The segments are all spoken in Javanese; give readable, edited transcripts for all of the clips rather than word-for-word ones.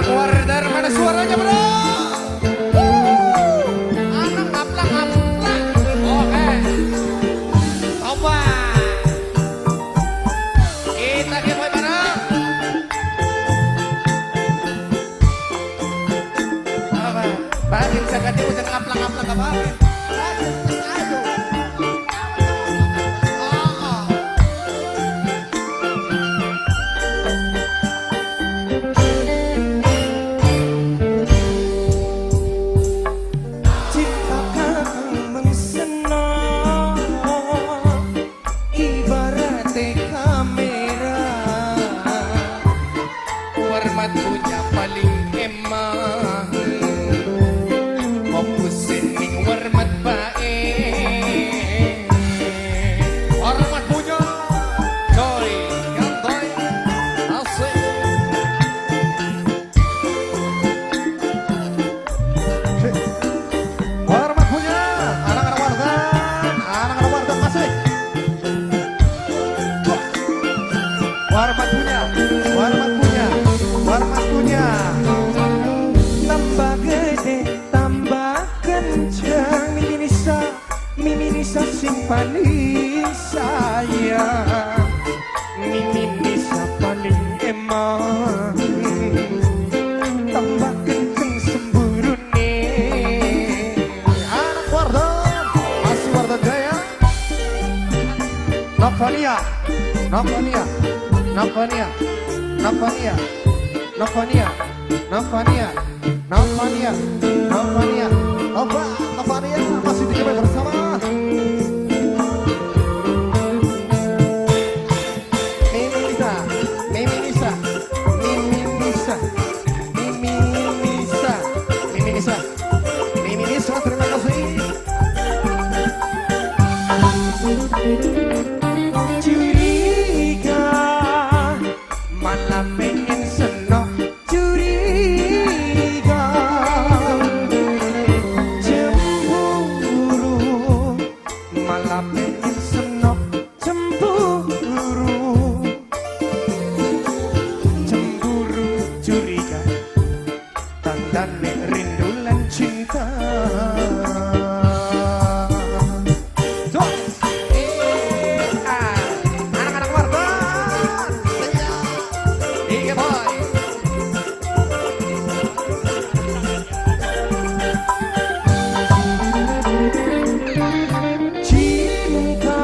Wardan, mana suaranya bro? Anak ngaplang ngaplang. Oke. Coba. Kita giveaway bareng. Apa? Bakit sa kati mo dyan ngaplang ngaplang ka bakit? Bakit? Ayo. Oo. Cinta kang mengseno ibarate kamera. Warmat punya paling emang. Fokus ning warmat bae. Warmat punya Joy Gantoy asik. Warmat punya anak-anak Wardan, anak-anak Wardan asik. Warmat punya, warmat punya, warmat punya. Tambah gede tambah kencang, Mimi Nisa, Mimi Nisa sing paling sayang, Mimi Nisa paling emang, tambah kenceng semburune. Anak Wardan, masih Wardan Jaya. Novania, Novania, Novania, Novania, Novania, Novania, Novania, Novania, Nova, Novania masih di bersama. Mimi Nisa, Mimi Nisa, Mimi Nisa, Mimi Nisa, Mimi Nisa, Mimi Nisa, terima kasih. Curiga malah pengen senok, curiga cemburu malah pengen senok, cemburu cemburu curiga tandane rindu lan cinta. Jos, ah, anak-anak Wardan, Iya boy. Cinta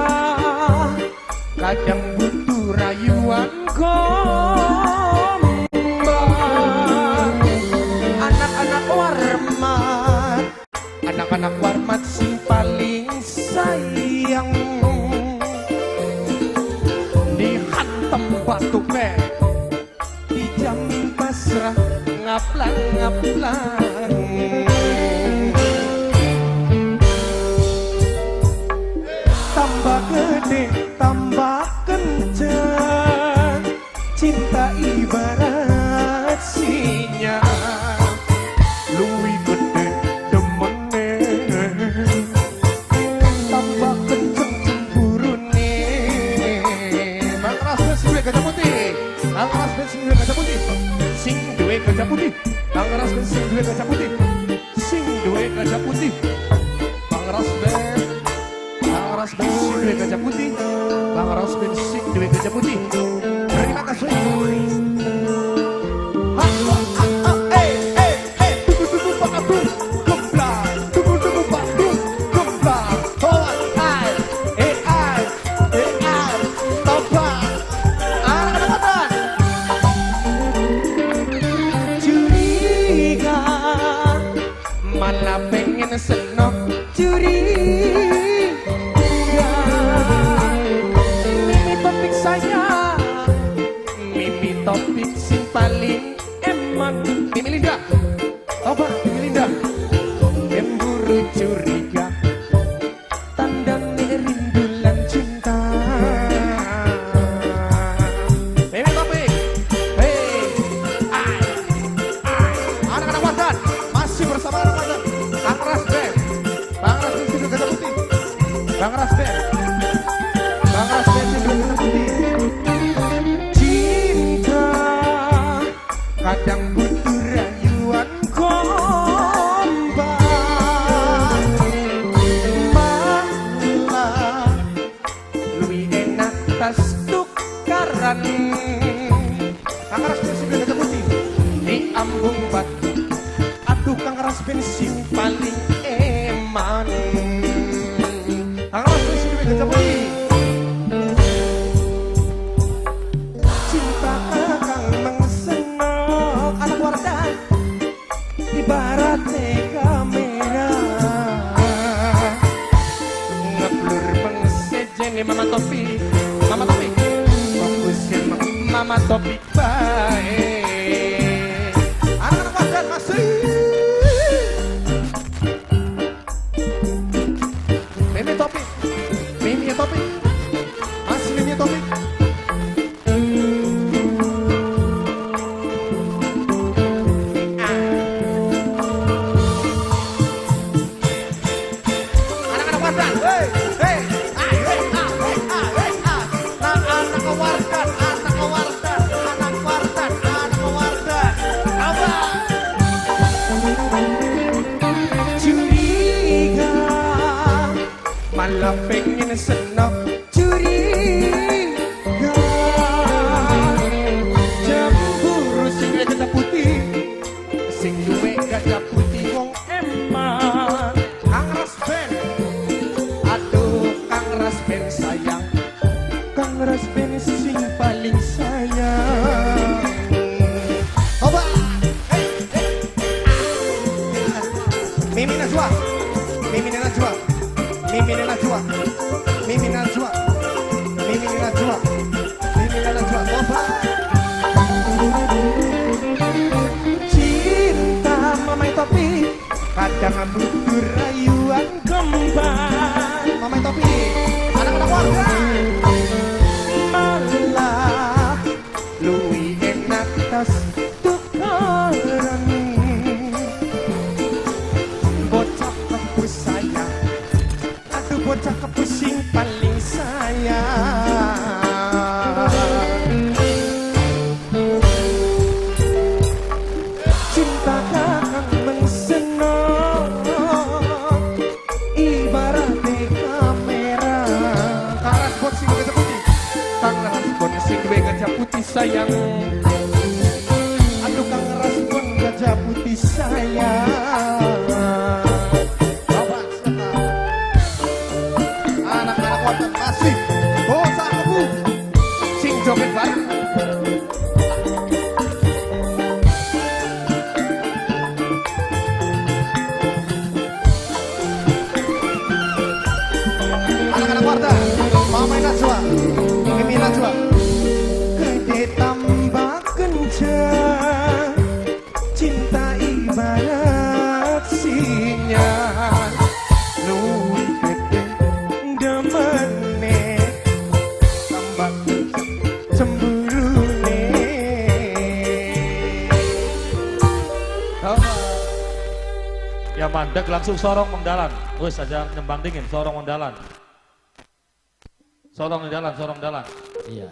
kadang butuh rayuan gombal. Anak-anak warmat, anak-anak warmat sing paling sayang, dihantam batu pe dijamin pasrah ngaplang ngaplang. Tambah gede tambah kencang, cinta ibarat sinyal, luwih gede demene, tambah kenceng cemburune. Bang Rasben sing duwe gajah putih, Bang Rasben sing duwe gajah putih, Sing duwe gajah putih. Bang Rasben sing duwe gajah putih, sing duwe gajah putih, Bang Rasben, Bang Rasben sing duwe gajah putih, Bang Rasben sing duwe gajah putih. Terima kasih. Ha, ha, ha, eh, eh, eh, tunggu, tunggu, Pak Abdul, gemblang, tunggu, tunggu, Pak Abdul, gemblang, oh, ai, eh, ai, eh, ai, tobat, anak-anak Wardan. Curiga malah pengen senok, curiga Mimi topik sayang, Mimi topik sing paling eman. Mimi Linda. Tobat, Mimi Linda. Cemburu curiga tandane rindu lan cinta. Mimi Topik. Hey. Ai. Ai. Anak-anak Wardan masih bersama anak Wardan. Bang Rasben, Bang Rasben sing duwe gajah putih, Bang Rasben, Bang Rasben sing duwe gajah putih. Cinta kadang butuh Kang Ras wis duwe gajah putih. Cinta kakang mengsenok Anak wardan. Ibaratnya kamera ngeblur mengsejene Mama Topik, Mama Topik. Fokusin Mama Topik bae. Anak-anak wardan masih. Mimi Topik. Mimi Topik. Masih Mimi Topik. Anak-anak wardan. Hey, hey, ah, hey, ah, hey, ah, hey, ah. Nah, anak wardan, anak wardan, anak wardan, anak wardan. Apa? Curiga malah pengen senok, curiga cemburu sing duwe gajah putih, sing duwe gajah putih wong eman. Kang Rasben. Aduh, Kang Rasben sayang, Kang Rasben sing paling sayang. Coba. Hey, hey. Mimi Najwa. Mimi Najwa. Mimi Najwa. Mimi Najwa. Mimi Najwa. Mimi Najwa. Coba. Cinta Mama Topi kadang butuh rayuan kembang. Mama Topi. Anak-anak warga. Malah luwih enak tas tukaran. Bocah kepus sayang, aduh, bocah kepus sing paling sayang. Cinta kakang mengsenok ibarat kamera. Kang Rasbon sing gajah putih. Kang Rasbon sing duwe gajah putih sayang. Aduh, Kang Rasbon gajah putih sayang. Coba siapa? Anak-anak warga masih. Bocah kebu. Sing joget bareng. Anak-anak warga, Mama Najwa, Mimi Najwa. Gede tambah kencang, cinta ibarat sinyal, luwih gede demene tambah kencang cemburune. Coba. Ya mandek langsung sorong mengdalan. Wis aja nyembang dingin, sorong mengdalan. Sorong di dalan, sorong dalan. Iya.